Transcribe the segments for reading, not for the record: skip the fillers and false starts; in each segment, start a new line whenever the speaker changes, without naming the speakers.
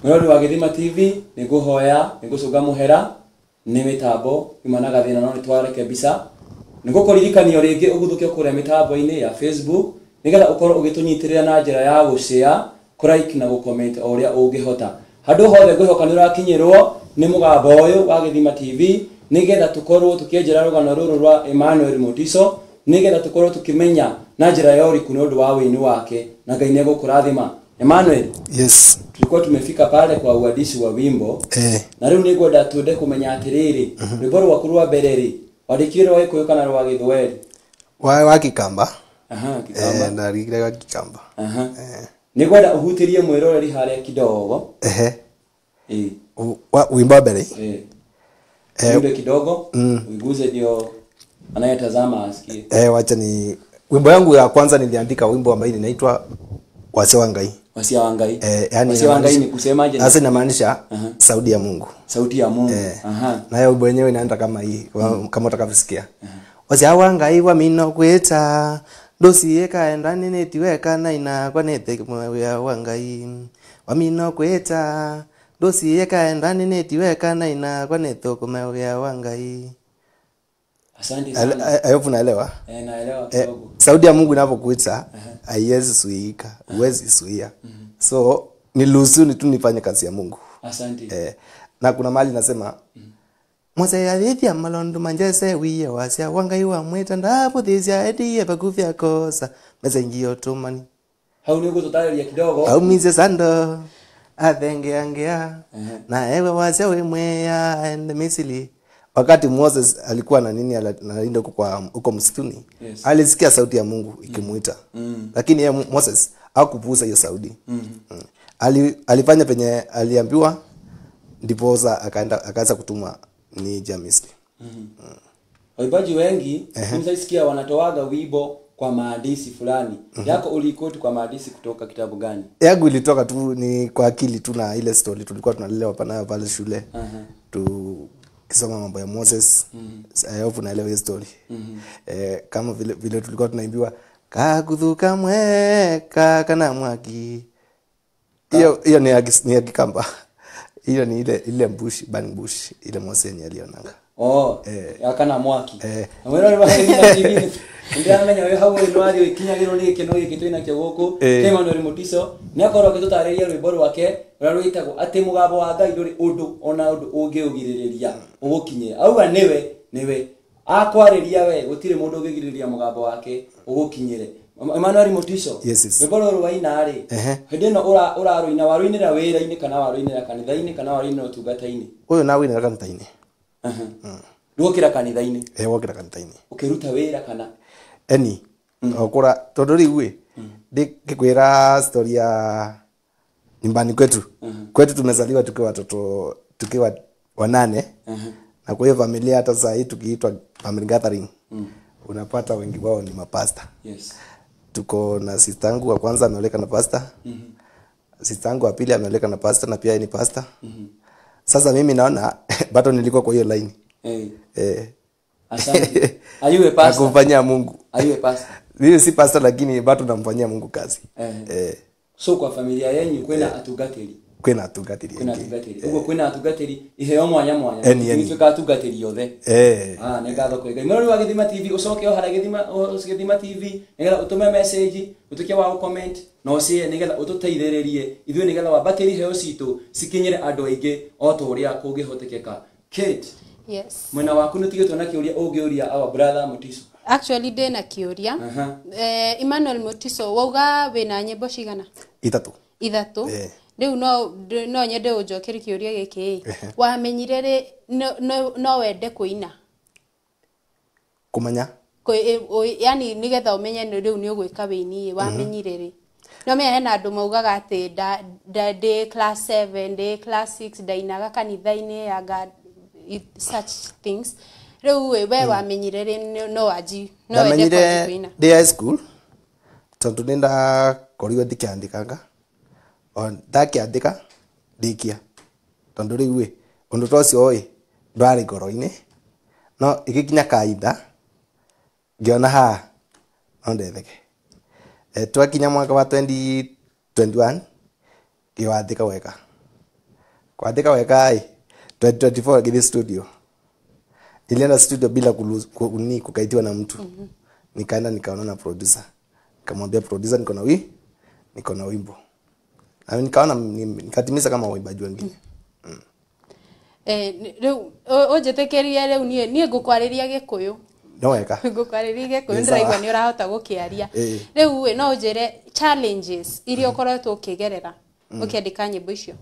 Mwĩrori wa Gĩthima TV, nĩ ngũhoya nĩ ngũcũnga mũhera nĩ mĩtambo yuma na gathĩna, no nĩ twarekebisa. Nĩ ngũkũririkanio rĩngĩ ũguthũke kũrĩa mĩtambo-inĩ ya Facebook nĩgetha ũkorwo ũgĩtũnyitĩrĩra na njĩra ya gũshare, kũlike na gũcomment o ũrĩa ũngĩhota. Handũ hothe ngwĩhoka nĩ ũrakinyĩrwo nĩ mũgambo ũyũ wa Gĩthima TV, nĩgetha tũkorwo tũkĩenjera rũgano rũrũ rwa Emmanuel Mutiso, nĩgetha tũkorwo tũkĩmenya na njĩra ya ũriku nĩ ũndũ wa wĩini wake, na Ngai nĩ egũkũrathima. Emmanuel,
Yes.
tulikuwa tumefika pale kwa uandishi wa wimbo, na rĩu nĩngwenda twende kũmenya atĩrĩrĩ, rwĩmbo rwaku rwa mbere rĩ, wandĩkire rwa Gĩkũyũ kana rwa Gĩthweri?
Wa Kikamba.
Aha, Kikamba.
Eh, ndarigire wa Kikamba.
Aha. Nĩngwenda ũhutĩrie mwĩroreri harĩa kidogo.
Ehe. Wimbo wa mbere.
Wimbe kidogo, uiguze ndio anayetazama asikie.
Eh, wacha ni wimbo yangu ya kwanza niliandika wimbo ambao inaitwa Wasia wa Ngai.
Wasia wa Ngai.
Eh, yani
Wasia wa Ngai
inamaanisha-
ni kusemaje?
Sasa inamaanisha sauti ya Mungu.
Sauti ya Mungu.
Na hiyo wimbo wenyewe inaenda kama hii, kama utakavyosikia. Wasia wa Ngai wa mino kwita ndosie kaenda ninetiweka na ina kwa nete mwa wa Ngai wa mino kwita ndosie kaenda ninetiweka na ina kwa nete kumwa wa Ngai.
Asante sana.
I hope unaelewa.
Eh, naelewa kidogo.
Sauti ya Mungu inapokuita haiwezi zuiika, huwezi zuia. So niruhusu tu nifanye kazi ya Mungu.
Asante.
Na kuna mahali nasema Mose yathithia malondu manjese wiye wasia wangai wa mwita ndabuthisia ediye bakufya kosa mesengio tumani
Hau nĩ ũgũtũtarĩria kidogo.
aumize sando athengeangea na ewe wasia wimwea aende Misri. Wakati Moses alikuwa na nini analinda huko kwa huko msituni, alisikia sauti ya Mungu ikimuita. Lakini yeye Moses hakupuuza hiyo sauti. Alifanya penye aliambiwa, ndiposa akaenda akaanza kutuma ni ja Misri.
Waimbaji wengi nimesikia wanatoaga wimbo kwa maandishi fulani. Yako ulikoti kwa maandishi kutoka kitabu gani?
Yangu ilitoka tu ni kwa akili tu na ile story tulikuwa tunalelewa panayo pale shule. Tukisoma mambo ya Moses. I hope unaelewa hiyo story. Kama vile tulikuwa tunaimbiwa kakuthuka mweka kana mwaki. Hiyo ni ya Kikamba. Hiyo ni ile bush, burning bush, ile Moses yenye alionanga.
Oh, ya kana mwaki. Na mwĩrori wa Gĩthima TV, nĩndĩramenya wĩ hau nĩ wathiĩ ũkinyagĩrwo nĩ gĩkeno gĩkĩ twĩ nakĩo gũkũ. Emmanuel Mutiso nĩ akorwo agĩtũtarĩria rwĩmbo rwake rũrĩa rwĩtagwo atĩ mũgambo wa Ngai ndũrĩ ũndũ ona ũndũ ũngĩũgirĩrĩria ũgũkinyĩre. Auga nĩwe akwarĩria we, gũtirĩ mũndũ ũngĩgirĩrĩria mũgambo wake ũgũkinyĩre. Emmanuel Mutiso,
Yes.
rwĩmbo rũrũ waina rĩ, hĩndĩ ĩno ũrarũina, warũinĩra wĩra-inĩ kana warũinĩra kanitha-inĩ kana warũinĩra ũtungata-inĩ?
Ũyũ nawinĩra kanitha-inĩ.
Ndwokĩra kanitha-inĩ?
Eh, wokĩra kanitha-inĩ.
Ũkĩruta wĩra kana?
Eni okura tondu riu ĩ ndikwira story ya nyumbani kwetu. Kwetu tumezaliwa tukiwa watoto tukiwa 8. Na kwa hiyo familia hata saa hii tukiitwa family gathering, unapata wengi wao ni mapasta. Tuko na sister yangu wa kwanza ameoleka na pastor. Sister yangu wa pili ameoleka na pastor na pia yeye ni pastor. Sasa mimi naona bado nilikuwa kwa hiyo line.
Asante. Ayuwe pastor.
Nakumfanyia Mungu.
Ayuwe pastor.
Mimi si pastor lakini bado namfanyia Mungu kazi.
So kwa familia yenyu kwina atungatĩri?
Kwina atungatĩri
Kwina
aingĩ.
atungatĩri. Uguo kwina atungatĩri iheo mwanya mwanya.
Eni.
Tutuĩka atungatĩri othe. Nĩ ngatho kwĩ Ngai. Mwĩrori wa Gĩthima TV, ũcoke o harĩa Gĩthima TV nĩgetha ũtũme message, ũtuĩke wa gũ-comment na ũshare nĩgetha ũtũteithĩrĩrie ithuĩ nĩgetha wambatĩrie iheo citũ cikinyĩre andũ aingĩ o ta ũrĩa kũngĩhotekeka. Kate,
Yes.
mwena waku nĩ ũtigĩtwo na kĩũria ũngĩũria our brother Mutiso.
Actually ndĩna kĩũria. Emmanuel Mutiso, wauga wĩna nyĩmbo cigana?
3.
3. Rĩu no nyende ũnjokerie kĩũria gĩkĩ. Wamenyire rĩ no wende kũina?
Kũmenya?
Yani nĩgetha ũmenye nĩ rĩu nĩ ũgwĩka wĩini, wamenyire rĩ? No menya hena andũ maugaga atĩ ndĩ class 7, ndĩ class 6 ndainaga kanitha-inĩ anga such things. Rĩu we wamenyire rĩ no wanji, no wende
Ndamenyire
kwanjia kũina?
ndĩ high school tondũ nĩ ndakorirwo ndikĩandĩkanga. O ndakĩandĩka ndĩkia tondũ rĩu ĩ ũndũ ta ũcio ĩ ndwarĩ ngoro-inĩ, no ĩgĩkinya kahinda ngĩona haha no ndetheke. Twakinya mwaka wa 2021 Ngiwandĩka wega, kuandika wega ai 2024 ngĩthiĩ studio. Nilienda studio bila kukaitiwa na mtu. Nikaenda nikaona na producer, nikamwambia producer niko na wimbo, na nikaona nikatimiza kama waimbaji wengine.
Rĩu ũnjĩtĩkĩrie rĩu niĩ ngũkwarĩria Gĩkũyũ.
No wega.
Ngũkwarĩria Gĩkũyũ,
Nĩ sawa.
ndĩraigua nĩ ũrahota gũkĩaria. Rĩu ĩ, no ũnjĩre challenges iria ũkoretwo ũkĩgerera ũkĩandĩka nyĩmbo icio?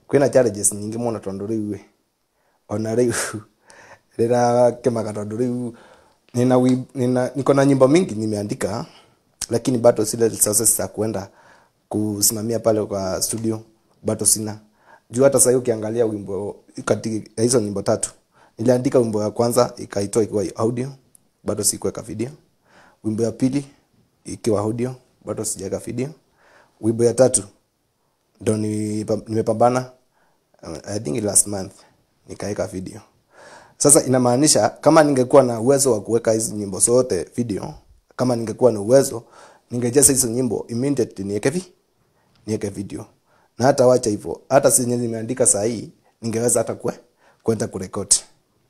Kwĩna challenges nyingĩ mũno, tondũ rĩu ĩ, ona rĩu rĩra kĩmaka, tondũ rĩu niko na nyimbo mingi nimeandika, lakini bado zile resources za kuenda kusimamia pale kwa studio bado sina. Juu hata sasa ukiangalia wimbo kati ya hizo nyimbo tatu niliandika, wimbo ya kwanza ikaitoa ikiwa audio, bado sikuweka video. Wimbo ya pili ikiwa audio, bado sijaweka video. Wimbo ya tatu ndo nimepambana, I think last month nikaweka video. Sasa inamaanisha kama ningekuwa na uwezo wa kuweka hizi nyimbo zote video, kama ningekuwa na uwezo ningejaza hizo nyimbo immediately niweke video. Na hata wacha hivyo, hata si nimeandika saa hii ningeweza hata kwenda kurekodi,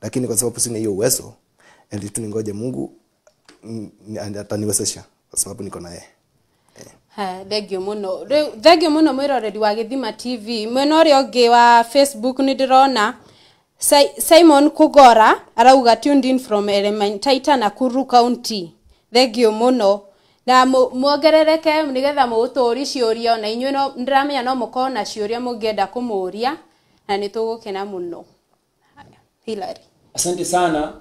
lakini kwa sababu sina hiyo uwezo, ili tu ningoje Mungu ataniwezesha, kwa sababu niko na yeye.
Ha, thengio muno. Rĩu thengio muno mwĩroreri wa Gĩthima TV. Mwena ũrĩa ũngĩ wa Facebook nĩ ndĩrona Simon Kugora arauga tuned in from Elementaita, Nakuru County. Thengio muno na muongerereke nĩgetha mũgũtũri ciũria, ona inyuĩ no ndĩramenya no mũkorwo na ciũria mũngĩenda kũmũria, na nĩ tũgũkena mũno. Haya, Hilary.
Asante sana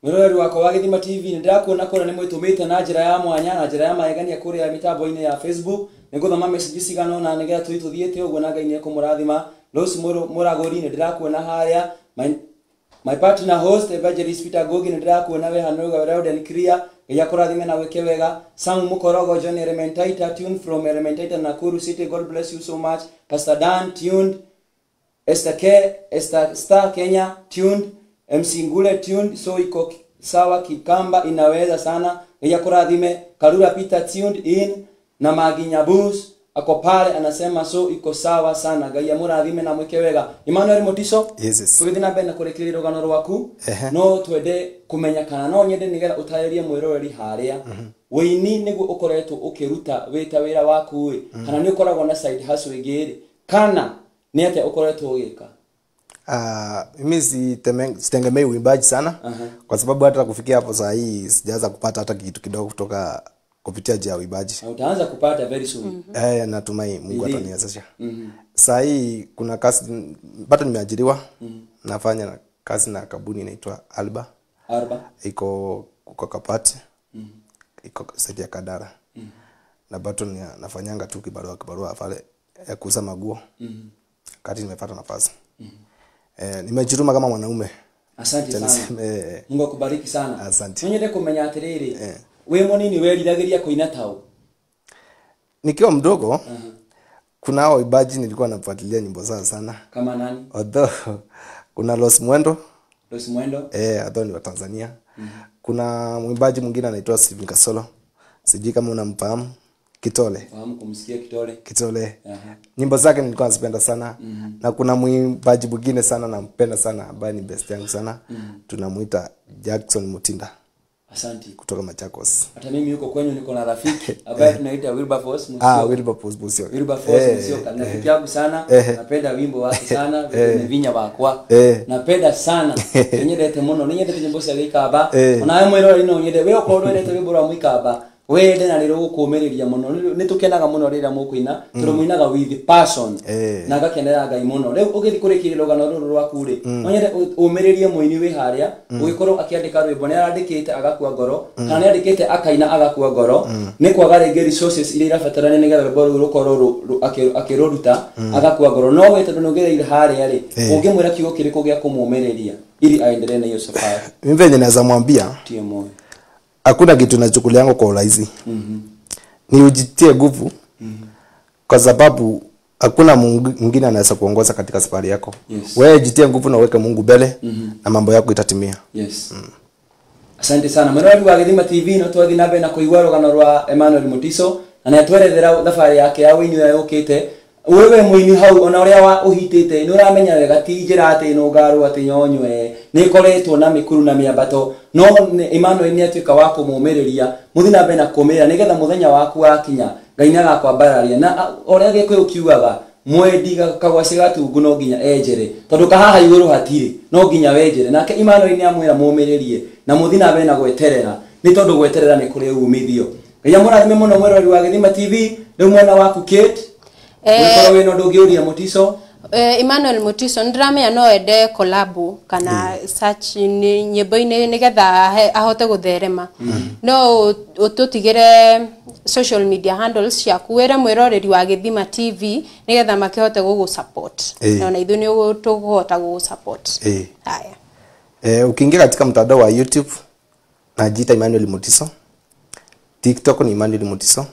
mwiroreri wakwa wa Gĩthima TV. Nĩ ndĩrakuona kũrĩa nĩ mwĩtũmĩte na njĩra ya mwanya na njĩra ya magegania kũrĩa mĩtambo-inĩ ya Facebook. Nĩ ngũthoma message cigana ũna nĩgetha tũthiĩ tũthiĩte ũguo, na Ngai nĩ ekũmũrathima. Rose Mũragũri, nĩ ndĩrakuona harĩa. My partner host Evangelist Peter Gogi, nĩ ndĩrakuona we hano loud and clear. Ngai akũrathime na wĩke wega. Sam Mukorogo John Elementaita, tuned from Elementaita, Nakuru City. God bless you so much. Pastor Dan tuned, Esther K, Esther Star Kenya tuned, MC Ngule tuned, so iko sawa, Kikamba inaweza sana. Ngai akũrathime. Karura Peter tuned in, na Magi Nyabus ako pale anasema so iko sawa sana. Ngai amũrathime na mwĩke wega. Emmanuel Mutiso,
Yes.
tũgĩthiĩ na mbere na kũrĩkĩrĩria rũgano rwaku, no twende kũmenya kana no nyende nĩgetha ũtarĩrie mwĩroreri harĩa wĩini nĩguo ũkoretwo ũkĩruta wĩ ta wĩra waku ĩ, kana nĩ ũkoragwo na side hustle ĩngĩ rĩ, kana nĩ atĩa ũkoretwo ũgĩka?
Mimi sitegemei uimbaji sana, kwa sababu hata kufikia hapo saa hii sijaanza kupata hata kitu kidogo kutoka kupitia njia ya uimbaji.
Na utaanza kupata very soon.
Natumai Mungu ataniwezesha. Saa hii kuna kazi bado nimeajiriwa, nafanya na kazi na kampuni inaitwa Alba.
Arba.
Iko kwa Kapati, iko side ya Kadara. Na bado nafanyanga tu kibarua kibarua pale ya kuuza maguo kati nimepata nafasi. Nimejituma kama mwanaume.
Asante sana.
Niseme,
Mungu akubariki sana.
Asante.
No nyende kũmenya atĩrĩrĩ, wĩ mũnini weriragĩria kũina taũ?
Nikiwa mdogo kuna hao waimbaji nilikuwa nafuatilia nyimbo zao sana.
Kama nani?
Although kuna Los Mwendo.
Rose Mwendo.
Although ni wa Tanzania. Kuna mwimbaji mwingine anaitwa Steven Kasolo, sijui kama unamfahamu. Kitole.
Fahamu kumsikia Kitole.
Kitole. Nyimbo zake nilikuwa nazipenda sana. Na kuna mwimbaji mwingine sana nampenda sana ambaye ni best yangu sana. Tunamuita Jackson Mutinda.
Asante.
Kutoka Machakos.
Hata mimi huko kwenyu niko na rafiki ambaye tunaita Wilberforce Musyoka.
Wilberforce Musyoka.
Wilberforce Musyoka. Ni rafiki yangu sana. Napenda wimbo wake sana, ni vinya wakwa. Napenda sana. Nyendete muno, nyendete nyimbo cia Gĩikamba. Ona we mwĩroreri no nyende, we okorwo ndwendete rwĩmbo rwa Mũikamba, wende na nĩrũgũkũmĩrĩria mũno. Nĩtũkenaga mũno rĩrĩa mũkũina, tondũ mũinaga with passion. Na ngakenera Ngai mũno. Rĩu ũgĩthiĩ kũrĩkĩrĩria rũgano rũrũ rwaku rĩ, no nyende ũmĩrĩrie mũini wĩ harĩa, ũgĩkorwo akĩandĩka rwĩmbo, nĩ arandĩkĩte agakua ngoro, kana nĩ andĩkĩte akaina agakua ngoro, nĩ kwaga rĩngĩ resources iria irabatarania nĩgetha rwĩmbo rũu rũkorwo akĩrũruta agakua ngoro. No we tondũ nĩ ũgereire harĩa rĩ, ũngĩmwĩra kiugo kĩrĩkũ gĩa kũmũmĩrĩria ili aendelee na hiyo safari?
Mimi venye naweza mwambia,
Tie moyo.
Hakuna kitu nachukuliango kwa urahisi. Ni ujitie nguvu. Kwa sababu hakuna mwingine anaweza kuongoza katika safari yako. Wewe jitie nguvu na uweke Mungu mbele, na mambo yako itatimia.
Asante sana. Mwiroreri wa Gĩthima TV, no twathi na mbere na kũigua rũgano rwa Emmanuel Mutiso, na nĩ atwerethera thabarĩ yake ya wĩini ũrĩa yũkĩte. Wewe muini hau ona uria wa uhitite ni uramenya wega ti njira ati no ngarwo ati nyonywe ni koretwo na mikuru na miambato no Emmanuel ni atuika wa kumumiria muthi na mbere na kumira nigetha muthenya waku wakinya Ngai ni agakwambararia na uria Gikuyu kiugaga mwendi kagwaci gatungu no nginya enjere tondu kahaha iguru hatiri no nginya wenjere nake Emmanuel ni amwira mumiririe na muthi na mbere na gweterera ni tondu gweterera ni kuri umithio. Ngai amurathime muno mwerori wa Githima TV. Riu mwana waku Kate ukorwo wina undu ungiuria Mutiso.
Emmanuel Mutiso ndiramenya no ende collab kana search nyimbo-inĩ nigetha ahote gutherema no ututigire social media handles ciaku wire mwiroreri wa Githima TV nigetha makihote gugu support na ithuĩ ni tuguhota gugu support. Haya,
ukiingia katika mtandao wa YouTube najiita Emmanuel Mutiso, TikTok ni Emmanuel Mutiso,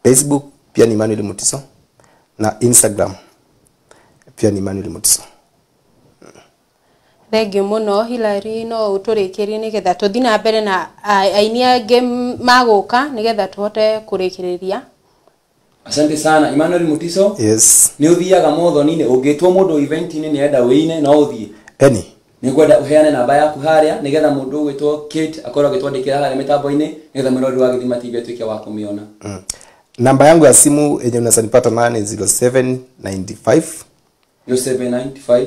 Facebook pia ni Emmanuel Mutiso na Instagram pia ni Emmanuel Mutiso.
Thank you muno Hilary, no uturikirie nigetha tuthi na mbere na aini angĩ maguka nigetha tuhote kurikiriria.
Asante sana Emmanuel Mutiso.
Yes.
Ni uthiaga mothoni-inĩ ũngĩtwo mũndũ event-inĩ nĩ enda wĩine no ũthiĩ.
Eni.
Nĩngwenda ũheane namba yaku harĩa nigetha mũndũ ũgwĩtwo Kate akorwo agĩtwandĩkĩra harĩa mĩtambo-inĩ nigetha mwĩrori wa Githima TV atuĩke wa kũmĩona.
Namba yangu ya simu yenye unaweza nipata nayo ni 0795
0795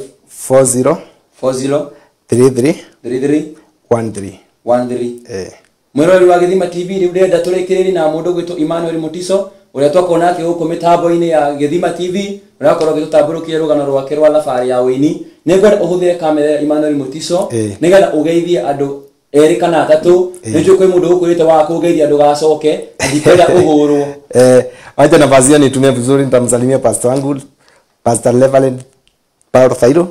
40
40
33
33
13
13. Mwĩrori wa Githima TV rĩu ndĩrenda tũrĩkĩrĩrie na mũndũ ũgwĩtwo Emmanuel Mutiso ũrĩa twakorwo nake gũkũ mĩtambo-inĩ ya Githima TV ũrĩa akorwo agĩtũtambũrũkia rũgano rwake rwa thabarĩ ya ũini. Nĩngwenda ũhũthĩre kamera ya Emmanuel Mutiso nĩgetha ũgeithie andũ erĩ kana atatũ. Nĩnjũĩ kwĩ mũndũ ũkwĩrĩte wa kũgeithia ndũgacoke ndikwenda ũhũrwo.
Wacha nafasi hiyo nitumie vizuri, nitamsalimia pastor wangu Pastor Reverend Paul Thairo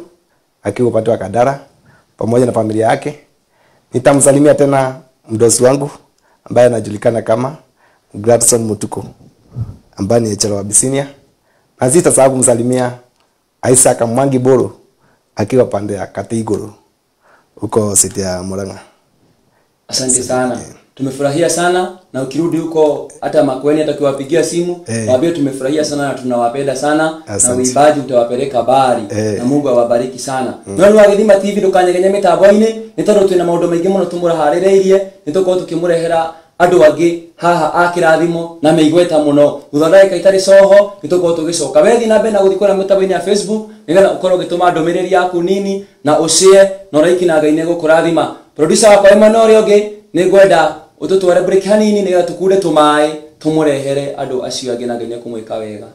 akiwa upande wa Kandara pamoja na familia yake. Nitamsalimia tena mdosi wangu ambaye anajulikana kama Gladson Mutuko ambaye ni HR wa Abyssinia. Na sitasahau kumsalimia Isaac Mwangi Boro akiwa pande ya Katigoro huko city ya Murang'a.
Asante sana. Tumefurahia sana na ukirudi huko hata Makueni hata ukiwapigia simu waambie tumefurahia sana na tunawapenda sana.
Asante.
Na uimbaji utawapeleka bali na Mungu awabariki sana. No wa Githima TV ndukanyegenye mitambo-inĩ nĩ tondũ twĩna maũndũ maingĩ mũno tũmũraharĩrĩirie nĩ tũkorwo tũkĩmũrehera andũ angĩ haha a kĩrathimo na meigweta mũno. Thutha ndagĩka itarĩ coho nĩ tũkorwo tũgĩcoka. Wethi na mbere na gũthiĩ kũrĩa mĩtambo-inĩ ya Facebook nĩgetha ũkorwo ũgĩtũma ndũmĩrĩri yaku nini na ũshare na ũraiki na Ngai nĩegũkũrathima. Producer wakwa Emmanuel ũrĩa ũngĩ nĩngwenda ũtũtware break hanini nĩgetha tũkunde tũmaĩ tũmũrehere andũ acio angĩ na Ngai nĩekũmwĩka wega.